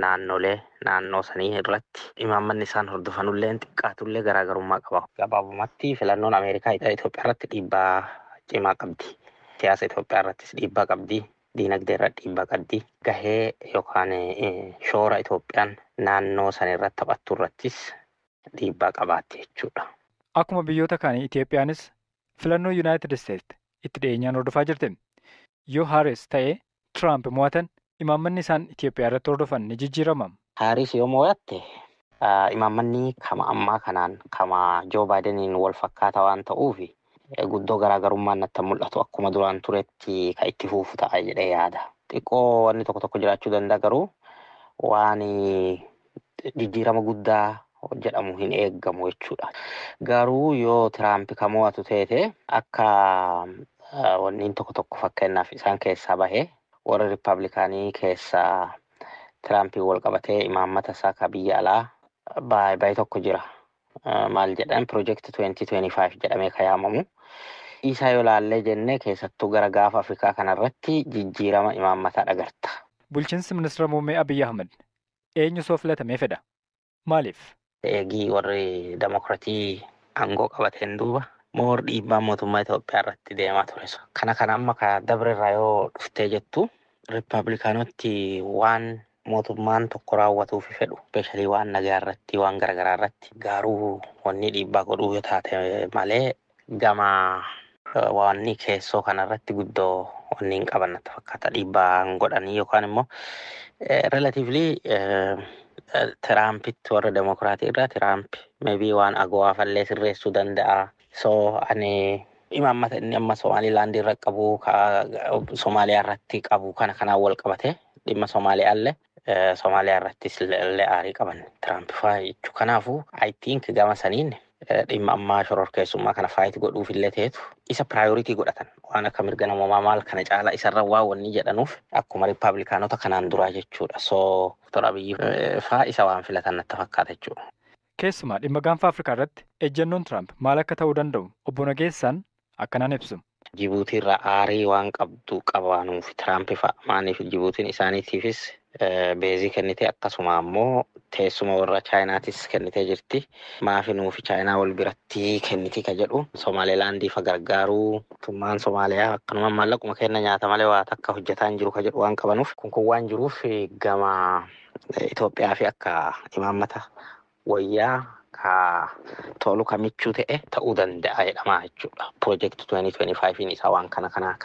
Naannolee naannoo sanii irratti imaammanni isaan hordofanullee xiqqaatullee garaagarummaa qaba. Gabaabumatti filannoon Ameerikaa Itoophiyaa irratti dhiibbaa cimaa qabdi. Siyaasa Itoophiyaa irrattis dhiibbaa qabdi. Diinagdee irratti dhiibbaa qabdi. Gahee yookaan shoora Itoophiyaan naannoo san irratti taphattu irrattis dhiibbaa qabaatti jechuudha. Akkuma biyyoota kaanii Itoophiyaanis filannoo Yuunaayitid Isteetsi itti dhiyeenyaan hordofaa jirti. Yoo Haaris ta'ee Tiraamp mo'atan, imaammanni isaan Itoophiyaa irratti hordofan ni jijjiirama. Haaris yoo mo'atte, imaammanni kama ammaa kanaan kama Joo Baayideniin wal fakkaata waan ta'uuf, guddoo garaagarummaan natti mul'atu, akkuma duraan turetti kan itti fufu ta'a jedhee yaada. Xiqqoo wanni tokko tokko jiraachuu danda'a, garuu waan jijjiirama guddaa jedhamu hin eeggamu jechuudha. Garuu yoo Tiraamp kan mo'atu teete, akka wanniin tokko tokko, fakkeenyaaf isaan keessaa bahee warra Riippaabilikaanii keessaa Tiraampiin wal qabatee imaammata isaa ka biyya alaa baay'ee tokko jira. Maal jedhan, Project 2025 jedhamee kan yaamamu. Isaa yoo laallee jennee, keessattuu gara gaafa Afrikaa kanarratti jijjiirama imaammataa dhagarta. Bulchiinsi ministeera muummee Abiyyi Ahmad eenyu soo filatamee fedha? Maaliif? Eegii warri Demokiratii aangoo qabateen duuba moor dhiibbaa mootummaa Itoophiyaa irratti deemaa ture. Kana amma ka dabre irraa yoo dhuftee jettu, Riippaabilikaanoti waan mootummaan tokko raawwatuuf fedhu, especially waan nagaa irratti, waan garaagaraa irratti garuu wanni dhiibbaa godhuu yoo taate malee, gama wanni keessoo kanarratti guddoo wanni hin qaban natti fakkaata, dhiibbaa hin godhanii yookaan immoo relatively Tiraampitti warra Demokiraatii irraa Tiraamp maybe waan AGOA fallee sirreessuu danda'a. So ani imaammata inni amma Somaalilaandii irra qabu, Somaaliyaa irratti qabu kana kanaan wal qabate, dhimma Somaaliyaallee Somaaliyaa irrattis illee aarii qaban Tiraamp fa'aa jechuudha. Kanaafuu I think gama saniin dhimma ammaa shororkeessummaa kana fight godhuuf illee ta'etu isa priority godhatan, waan akka mirga namoomaa maal kana caala isarra waa wanni jedhanuuf, akkuma Riippaabilikaanota kanaan duraa jechuudha. So Dr. Abiyyi fa'aa isa waan filatan natti fakkaata jechuudha. Keessumaa dhimma gaanfa Afrikaa irratti ejjennoon Tiraamp maal akka ta'uu danda'u obbo Nageessaan akkanaan ibsu. Jibuutii irraa aarii waan qabdu qabaanuuf Tiraamp fa'a, maaniif Jibuutiin isaaniitiifis base kennite, akkasuma ammoo teessuma warra Chaayinaatis kennitee jirti. Maafi nuufi Chaayinaa wal biratti kenniti ka jedhu, Somaalilaandii fa gargaaruu, mootummaan Somaaliyaa akkanuma maallaquma kenna nyaata malee waa takka hojjetaa hin jiru ka jedhu waan qabanuuf, kun waan jiruuf gama Itoophiyaa fi akka imaammata wayyaa ka tolu kamichuu ta'e ta'uu danda'a jedhama jechuudha. Project 2025 isaa waan kana kanneen